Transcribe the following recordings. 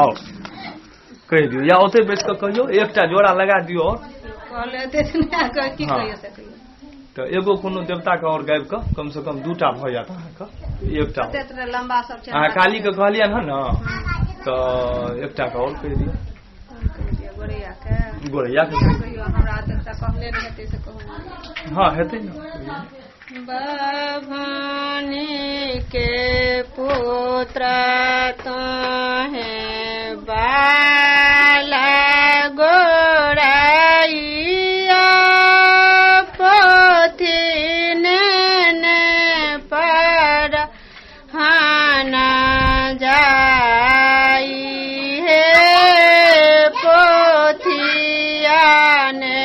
आउ कहि दियौ या ओतहि बैस कऽ कहियौ, एकटा जोड़ा लगा दियौ। आओर कहले हेतै तऽ नहि कह की हँ। कहियो सकैया। तऽ एगो कोनो देवताके आओर गाबि कऽ कम से कम दूटा भऽ जायत अहाँके, एकटा एते एते लम्बा सब छै। अहाँ कालीके कहलियनि हँ ने, तऽ एकटाके आओर कहि दियौ। कोन कहि दियौ? गोरैया के। गोरैया के कहि दियौ। कहियो हमरा तऽ एकटा कहले नहि हेतै से कहू। हँ, हेतै ने। भवानी के पुत्र तोहे बाला गोरैया, पोथी नेने पर हाना जाई हे, पोथिया ने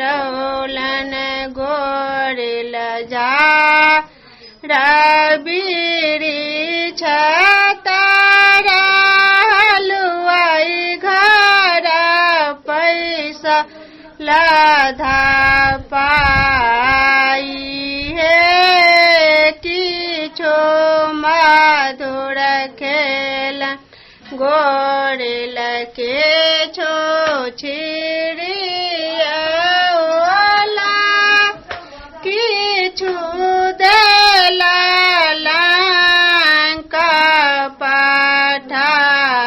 रौलन गोरिल जा रबीरी छतारा हलुआई घर पैसा लधा पाई हे, किछो मधुर खेल गोरिल के छो छिड़ियोला, किछु देला लंका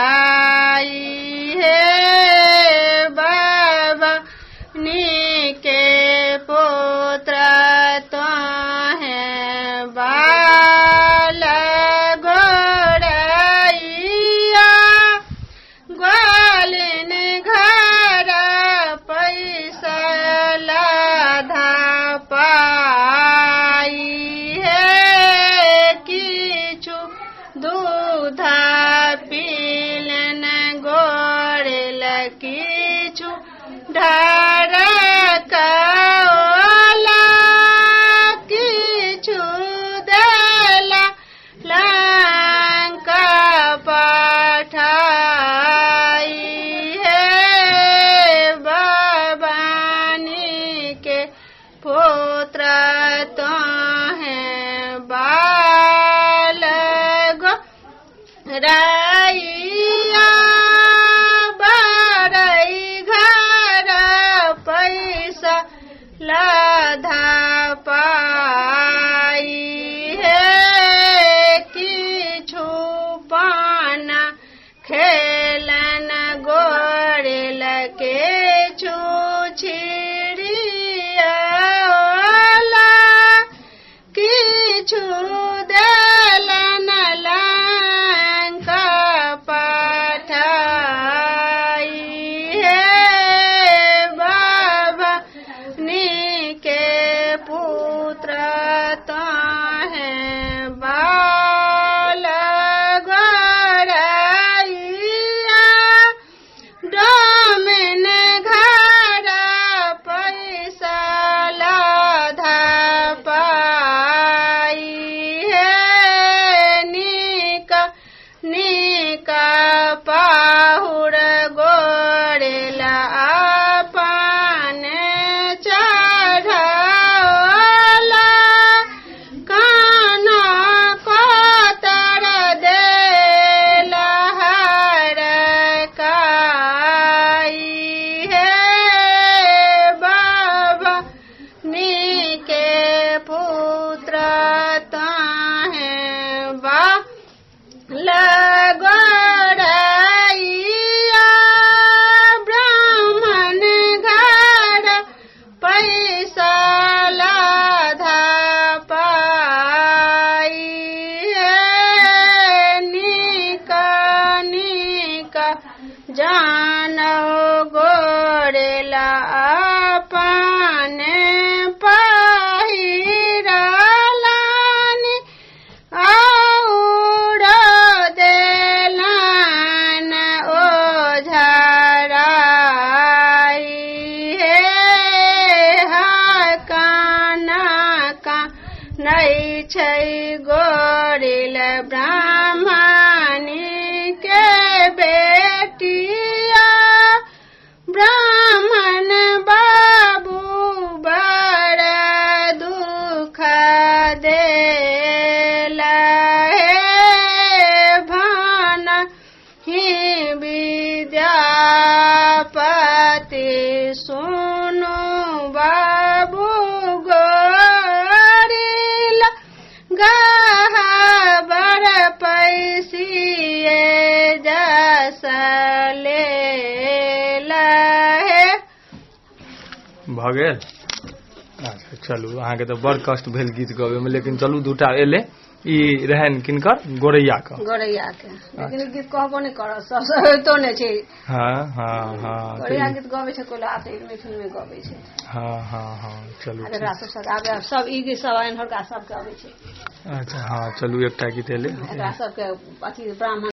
पठाई हे, बाबा नीके पुत्र तोहे बाल गोरैया, ग्वालिन घर पैसा लधा पाई हे, किछु दूध पीलन गोरल किछु ढार कौला, किछु देला लंका पठाई हे, बाबानी के पुत्र तोहे बाल गो रैया, बरई घर पैसा लधा पाई हे, किछु पाना खेलन गोरिल के छु छिड़ियोला, किछु देलन लंका पठाई हे, बाबा नीके पुत्र तोहे बाल गोरैया, डोमिन घर पैसा लधा पाई हे, नीक नीक पाहुर गोरेल अपन चढ़ौला, काना कोतर देल हर काई हे, बाबा नीके पुत्र ताहे बा लगोरैया, ब्राह्मण घर पैसा लधा पाई हे, नीक नीक जानो गोरेला अपन पहिरलानि, और देलन ओझराई हे, काना का नै छै गोरिल ब्राह्मणी के बेटिया। ही विद्यापति सुनु बाबू गोरिल गहबर पैसिए जस ले लहे। भऽ गेल। अच्छा चलू, अहाँके तऽ बड़ कष्ट भेल गीत गबैमे, लेकिन चलू दूटा एलै। ई रहनि किनकर? गोरैया के। गोरैया के, लेकिन ई गीत कहबो नहि करत, सब होइतो नहि छै। हँ हँ हँ गोरैया गीत गबै छै कोइ तऽ मैथिल मे गबै छै। हँ हँ हँ चलू। आब एकरा सब आबे सब ई गीत सब एन्हरका सबके अबै छै। अच्छा हँ, चलू एकटा गीत एलै। एकरा सबके अथी ब्राह्मण।